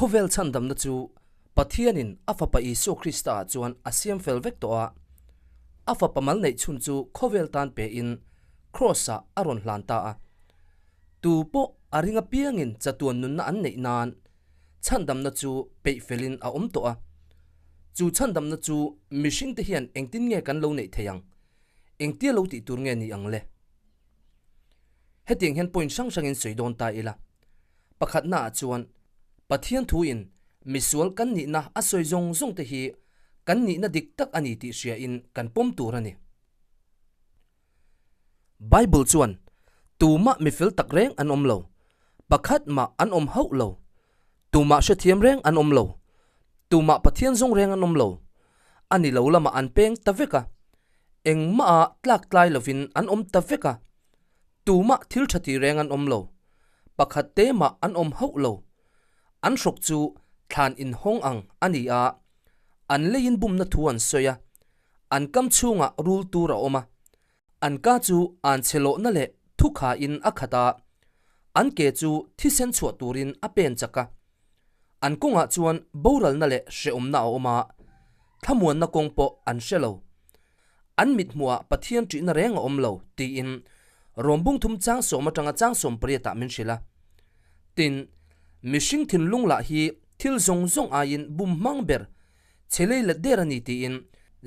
Khawvel chhandamna chu Pathianin a Fapa Isua Krista-ah chuan a siam fel vek tawh a. A Fapa mal neih chhun chu khawvel tan pein Kraws-ah a rawn hlan ta a. Tu pawh a ring apiangin chatuan nunna an neih nan chhandamna chu peih felin a awm tawh a. Chu chhandamna chu mihringte hian engtin nge kan lo neih theih ang? Engtia lo tih tur nge ni ang le? Hetiang hian point hrang hrangin sawi dawn ta ila. Pakhatnaah chuan Pathian thuin misual kan nihna a sawi zawng zawng te hi kan nihna dik tak a ni tih hriain kan pawm tur a ni. Bible chuan tumah mifel tak reng an awm lo, pakhat mah an awm hauh lo, tumah hrethiam reng an awm lo, tumah Pathian zawng reng an awm lo, a ni lo lamah an peng ta vek a, engmah tlak tlai lovin an awm ta vek a, tumah thil tha ti reng an awm lo, pakhat te mah an awm hauh lo, an hrawk chu thlan inhawng ang a ni a, an leiin bumna thu an sawi a, an kam chhungah rul tur a awm a, an ka chu an chhe lawhna leh thukhain a khat a, an ke chu thisen chhuah turin a pen chak a, an kawngah chuan boralna leh hrehawmna a awm a, thlamuanna kawng pawh an hre lo. An mithmuhah Pathian ṭihna reng a awm lo, tiin Rawmbung thum chang sawm aṭanga chang sawm pariatah min hrilh a. Tin, mihring thinlung lah hi thil zawng zawng aiin bum hmang ber Chhe lei let der a ni tiin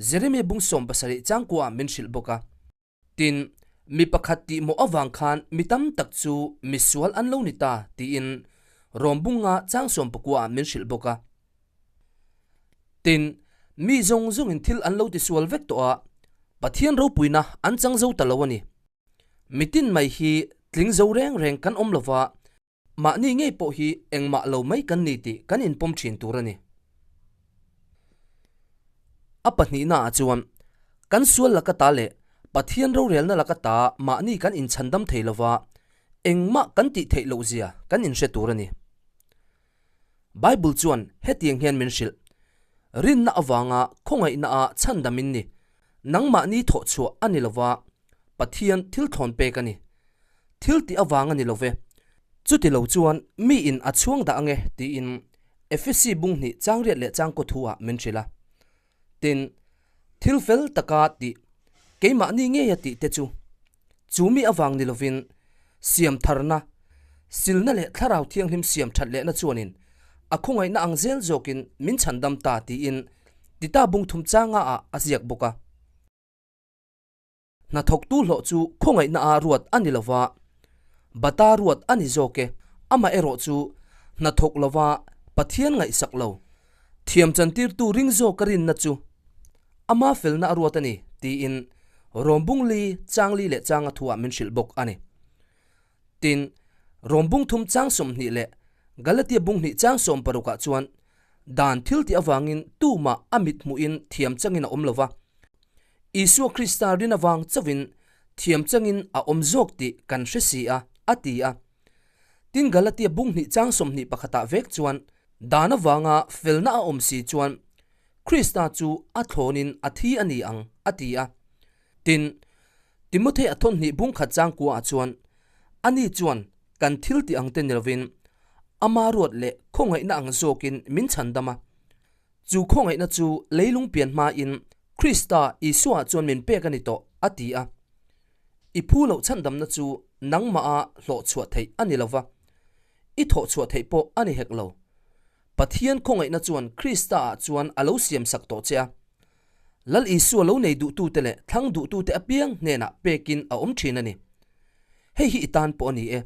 Jeremia bung 70 changkuaah min hrilh bawk a. Tin, mi pakhat tih mawh avang khan mi tam tak chu misual an lo ni ta tiin Rom bunga chang 19-ah min hrilh bawk a. Tin, mi zawng zawngin thil an lo tisual vek tawh a, Pathian ropuina an chang zo ta lo a ni. Mitin mai hi tling zo reng reng kan awm lova, Mahni ngei pawh hi engmah lo mai kan ni tih kan inpawm thin tur a ni. A pahnihnaah chuan, kan sual laka ta leh Pathian rorelna laka ta mahni kan inchhandam thei lova, engmah kan tih theih loh zia kan inhre tur a ni. Bible chuan hetiang hian min hrilh, Rinna avanga khawngaihnaah chhandam in ni, nangmahni thawhchhuah a ni lova, Pathian thil thlawn pek a ni. Thil tih avang a ni lo ve. Chuti lo chuan mi in a chhuang dah ange tiin Efesi bung hnih changriat leh changkaw thu ah min hrilh a. Tin, thil fel taka tih, keimahni ngeia tih te chu, chu mi avang ni lovin siam tharna, silna leh thlarau thianghlim siam that lehna chuanin a khawngaihna ang zel zawkin min chhandam ta tiin Tita bung thum changa ah a ziak bawk a. Hnathawktu hlawh chu khawngaihna a ruat a ni lova, bata ruat a ni zawk e. Amaherawh chu hnathawk lova Pathian ngaihsak lo, thiam chantirtu ring zawka rinna chu ama felna a ruat a ni, tiin Rawmbung li chang li leh changa thuah min hrilh bawk a ni. Tin, Rawmbung thum chang 20 leh Galatia bung hnih chang 60 ah chuan dan thil tih avangin tumah a mit hmuhin thiam changin a awm lova, Isua Krista rin avang chauhin thiam changin a awm zawk tih kan hre si a, a ti a. Tin, Galatia bung hnih chang 21 ah vek chuan dan avanga felna a awm si chuan Krista chu a thlawnin a thi a ni ang, a ti a. Tin, Timothea a thawn hnih bung khat chang kuaah chuan ani chuan kan thil tih ang te ni lovin ama ruat leh khawngaihna ang zawkin min chhandam a. Chu khawngaihna chu leilung pian hmain Krista Isuaah chuan min pek a ni tawh, a ti a. I phu loh chhandamna chu nangmaha hlawhchhuah theih a ni lova, i thawhchhuah theih pawh a ni hek lo. Pathian khawngaihna chuan Krista-ah chuan a lo siamsak tawh che a. Lal Isua lo nei duhtute leh thlang duhtute apiang hnenah pekin a awm thin a ni. Hei hi i tan pawh a ni e.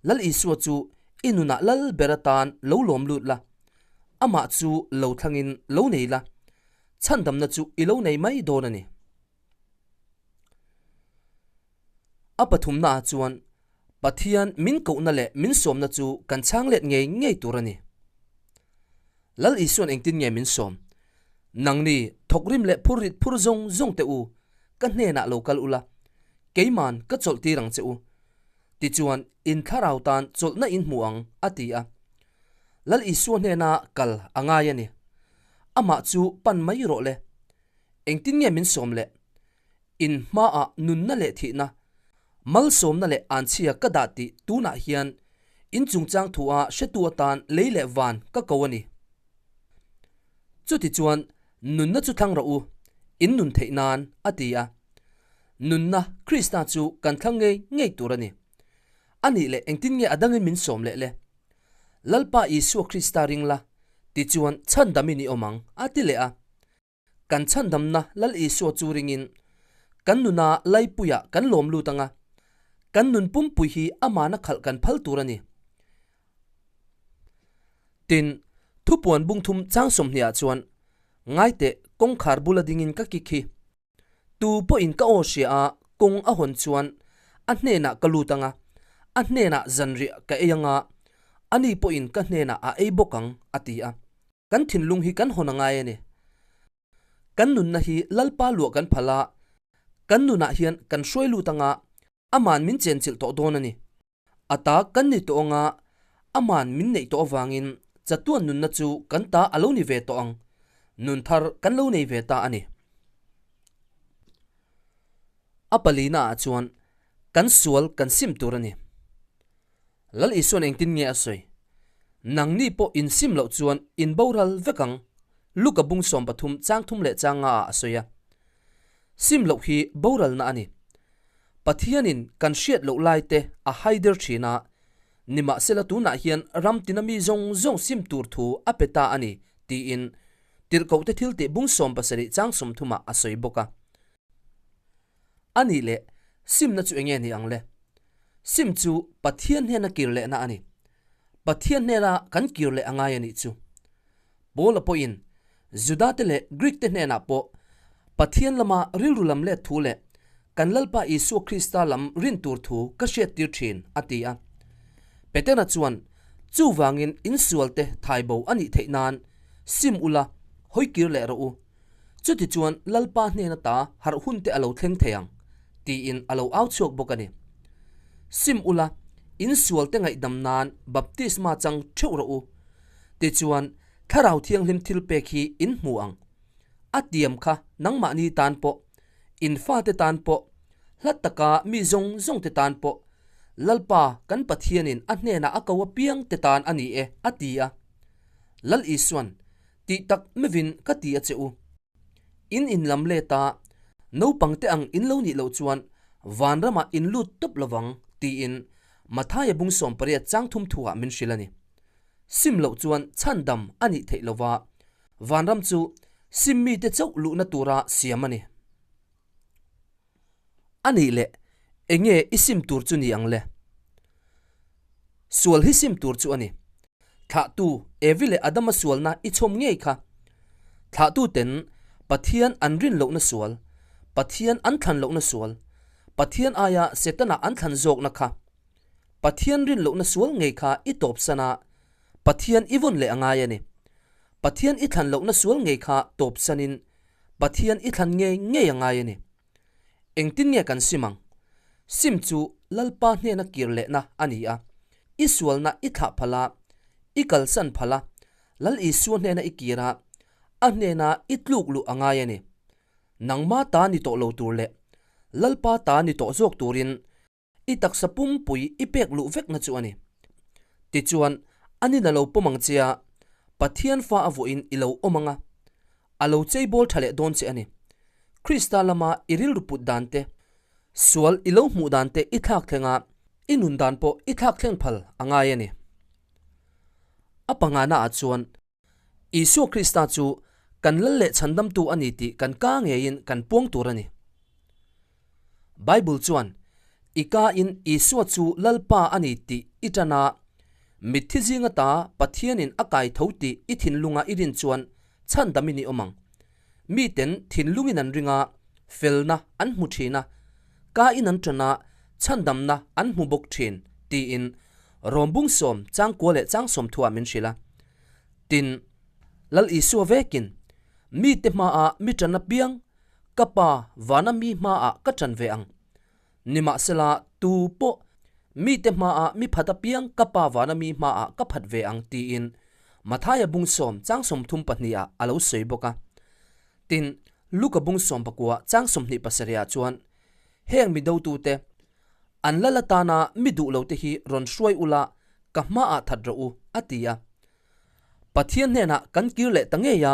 Lal Isua chu i nunah lal ber atan lo lawm lut la, amah chu lo thlangin lo nei la, chhandamna chu i lo nei mai dawn a ni. A pathumnaah chuan Pathian min kohna leh min sawmna chu kan chhang let ngei ngei tur a ni. Lal Isuan engtin nge min sawm? Nangni thawkrim leh phur rit phur zawng zawng teh u, ka hnenah lo kal ula, keiman ka chawlh tir ang che u. Tichuan in thlarau tan chawlhna in hmu ang, a ti a. Lal Isua hnena kal a ngai a ni. Amah chu pan mai rawh le. Engtin nge min sawm le? In hmaah nunna leh thihna, malsawmna leh anchhia ka dah tih tunah hian In chungchang thu-a hretu atan lei leh van ka ko a ni. Chutichuan, nunna chu thlang rawh u, in nun theih nan, a ti a. Nunna Krista chu kan thlang ngei ngei tur a ni. A nih leh engtin nge a dangin min sawm leh le? Lalpa Isua Krista ring la, tichuan chhandamin i awm ang, a ti leh a. Kan chhandamna Lal Isua chu ringin kan nuna laipuiah kan lawm lut ang a, kan nun pumpui hi amana khalh kan phal tur a ni. Tin, thupuan bungthum chang sawmhniah chuan, Ngaiteh, kawngkhar bula dingin ka kik hi. Tu pawhin ka aw hria a, kawng a hawn chuan a hnenah ka lut ang a, a hnenah zanriah ka ei ang a, ani pawhin ka hnenah a ei bawk ang, a ti a. Kan thinlung hi kan hawn a ngai a ni. Kan nunna hi Lalpa luah kan phal a, kan nunah hian kan hruai lut ang a, aman min chenchilh tawh dawn a ni. A ta kan ni tawh ang a, aman min neih tawh avangin chatuan nunna chu kan ta a lo ni ve tawh ang. Nun thar kan lo nei ve ta a ni. A palina ah chuan kan sual kan sim tur a ni. Lal Isuan engtin nge a sawi? Nangni pawh in sim loh chuan in boral vek ang, Luka bung 13 chang thum leh chang nga ah a sawi a. Sim loh hi boralna a ni. Pathianin kan hriat loh lai te a haider thin a, nimahsela tunah hian ram tina mi zawng zawng sim tur thu a pe ta a ni, tiin Tirhkohte thiltih bung 70 chang 30 ah a sawi bawk a. A nih leh, simna chu enge ni ang le? Sim chu Pathian hnena kir lehna a ni. Pathian hnena kan kir leh a ngai a nih chu. Paula pawhin Judate leh Greek te hnenah pawh Pathian lama rilru lam let thu leh kan Lalpa Isua Krista lam rin tur thu ka hriattir thin, a ti a. Petera chuan, Chuvangin insualte thaibo a nih theih nan sim ula, hawikir leh rawh u. Chutichuan Lalpa hnen ata harh hun te a lo thleng thei ang, tiin a lo au chhuak bawk a ni. Sim ula, in sualte ngaihdam nan baptisma chang theuh rawh u. Tichuan, Thlarau Thianghlim thilpek hi in hmu ang. A tiam kha nangmahni tan pawh, in fate tan pawh, hla taka mi zawng zawngte tan pawh, Lalpa kan Pathianin a hnenah a ko apiang te tan a ni e, a ti a. Lal Isuan, Tih tak mevin ka ti a che u. In inlam let a, naupang te ang in lo nih loh chuan vanramah in lut tawp lovang tiin Mathaia bung 18 chang thum thuah min hrilh a ni. Sim loh chuan chhandam a nih theih lova, vanram chu sim mite chauh luhna tura siam a ni. A nih leh, enge i sim tur chu ni ang le? Sual hi sim tur chu a ni. Thlahtu Evi leh Adama sualna i chhawm ngei kha. Thlahtu ten Pathian an rin lohna sual, Pathian an thlan lohna sual, Pathian aia Setana an thlan zawkna kha. Pathian rin lohna sual ngei kha i tawpsan a, Pathian i vawn leh a ngai a ni. Pathian i thlan lohna sual ngei kha tawpsanin Pathian i thlan ngei ngei a ngai a ni. Engtin nge kan sim ang? Sim chu Lalpa hnena kir lehna a ni a. I sualna i thlah phal a, i kalsan phal a, Lal Isua hnena i kir a, a hnena i tluk luh a ngai a ni. Nangma ta ni tawh lo tur leh Lalpa ta ni tawh zawk turin I taksa pumpui i pek luh vekna chu a ni. Tichuan, anin a lo pawm ang che a, Pathian fa a vuahin i lo awm ang a, a lo cheibawl tha leh dawn che a ni. Krista lama i rilru put dan te, sual i lo hmuh dan te i thlak thleng a, i nun dan pawh i thlak thleng phal a ngai a ni. A pangana ah chuan, Isua Krista chu kan Lal leh Chhandamtu a ni tih kan ka ngeiin kan puang tur a ni. Bible chuan, I ka-in Isua chu Lalpa a ni tih i tan a, mitthi zinga ta Pathianin a kai tho tih i thinlunga i rin chuan chhandamin i awm ang. Miten thinlungin an ring a, felna an hmu thin a, ka-in an tan a, chhandamna an hmu bawk thin, tiin Rom bung sawm changkua leh chang sawmthuah min hrilh a. Tin, Lal Isua vekin, Mite hmaah mi tan apiang Ka pa vana mi hmaah ka ṭan ve ang. Nimahsela, tu pawh mite hmaah mi phat apiang ka pa vana mi hmaah ka phat ve ang tiin Mathaia bung sawm chang 32 ah a lo sawi bawk a. Tin, Luka bung 19 chang 27 ah chuan heng mi dotute an lal atana mi duh lote hi rawn hruai ula. Ka hmaah that rawh u, a ti a. Pathian hnenah kan kir leh ta ngei a,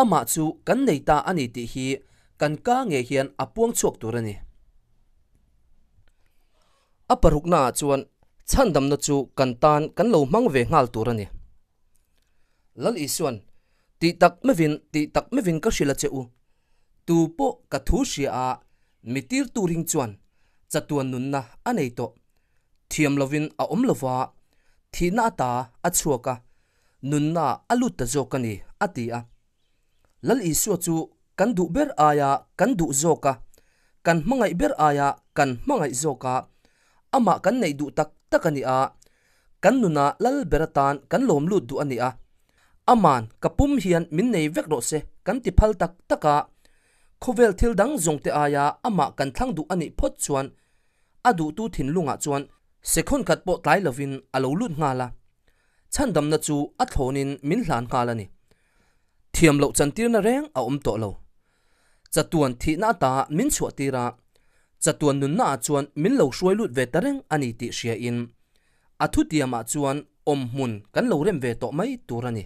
amah chu kan nei ta a ni tih hi kan ka ngei hian a puang chhuak tur a ni. A paruknaah chuan chhandamna chu kan tan kan lo hmang ve nghal tur a ni. Lal Isuan, Tih tak mevin, tih tak mevin ka hrilh a che u. Tu pawh ka thu hria a, mi tirtu ring chuan chatuan nunna a nei tawh. Thiam lovin a awm lova, thihna ata a chhuak a, nunna a lut ta zawk a ni, a ti a. Lal Isua chu kan duh ber aia kan duh zawk a, kan hmangaih ber aia kan hmangaih zawk a, amah kan neih duh tak tak a ni a, kan nuna lal ber atan kan lawm lut duh a ni a. Aman ka pum hian min nei vek rawh se kan ti phal tak tak a, khawvel thil dang zawng te aia amah kan thlang duh a nih phawt chuan a duhtu thinlungah chuan sekhawn khat pawh tlai lovin a lo lut nghal a, chhandamna chu a thlawnin min hlan nghal a ni. Thiam loh chantirna reng a awm tawh lo. Chatuan thihna ata min chhuah tir a, chatuan nunnaah chuan min lo hruai lut ve ta reng a ni tih hriain a thutiamah chuan awmhmun kan lo rem ve tawh mai tur a ni.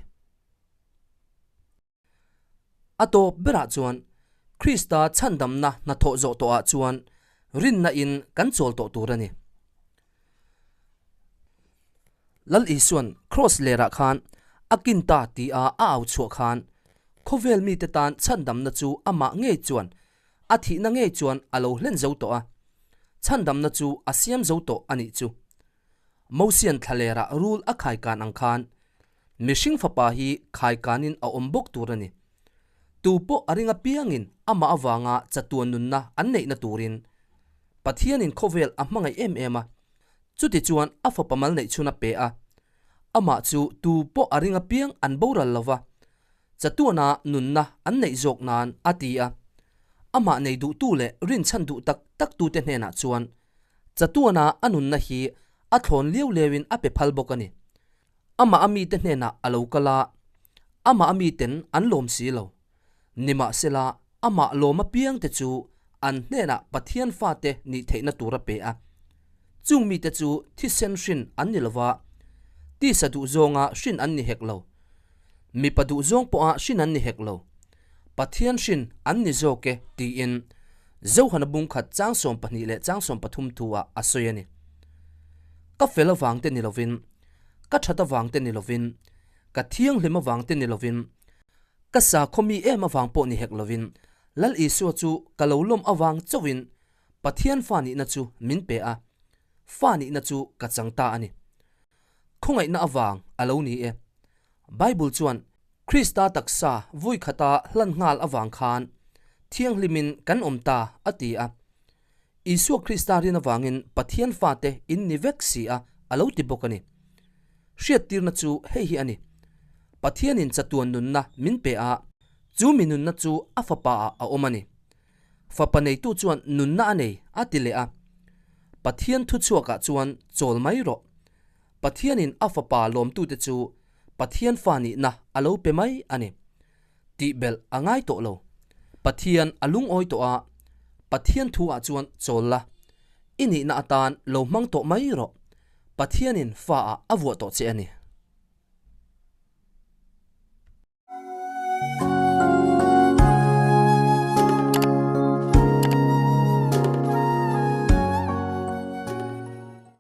A tawp berah chuan Krista chhandamna hnathawh zawh tawhah chuan rinna in kan chawl tawh tur a ni. Lal Isuan Kraws lerah khan a kin ta tia a au chhuah khan khawvel mite tan chhandamna chu amah ngei chuan a thihna ngei chuan a lo hlen zo tawh a, chhandamna chu a siam zo tawh a nih chu. Mosian thlalerah rul a khaikan ang khan mihring fapa hi khaikanin a awm bawk tur a ni. Tu pawh a ring apiangin amah avanga chatuan nunna an neihna turin Pathianin khawvel a hmangaih em em a, chuti chuan a fapa mal neih chhun a pe a. Amah chu tu pawh a ring apiang an boral lo va, chatuana nunna an neih zawk nan a ti a. Amah nei duhtu leh rinchhan duh tak taktute hnenah chuan Chatuana a nunna hi a thlawn liau liauin a pe phal bawk a ni. Amah a mite hnenah a lo kal a, amah a miten an lawm si lo. Nimahsela, amah lawm apiangte chu an hnenah Pathian fate nih theihna tur a pe a. Chung mite chu thisen hrin an ni lova, tisa duhzawnga hrin an ni hek lo. Mipa duhzawng pawha hrin an ni hek lo. Pathian hrin an ni zawk e tiin Johana bung khat chang 12 leh chang 13 thu-ah a sawi a ni. Ka fel avang te ni lovin, ka that avang te ni lovin, ka thianghlim avang te ni lovin, ka sakhaw mi em avang pawh ni hek lovin, Lal Isua chu ka lo lawm avang chauhin Pathian fa nihna chu min pe a, fa nihna chu ka chang ta a ni. Khawngaihna avang a lo ni e. Bible chuan Krista taksa vui khata hlan nghal avang khan thianghlimin kan awm ta a ti a. Isua Krista rin avangin Pathian fate in ni vek si a a lo ti bawk a ni. Hriattirna chu hei hi a ni, Pathianin chatuan nunna min pe a, chu mi nunna chu a Fapa-ah a awm a ni. Fapa neitu chuan nunna a nei a ti leh a. Pathian thuchhuakah chuan chawl mai rawh. Pathianin a fapa lawmtute chu Pathian fa nihna a lo pe mai a ni. Tih belh a ngai tawh lo. Pathian a lungawi tawh a, Pathian thu-ah chuan chawl la, i nihna atan lo hmang tawh mai rawh. Pathianin fa-ah a vuah tawh che a ni.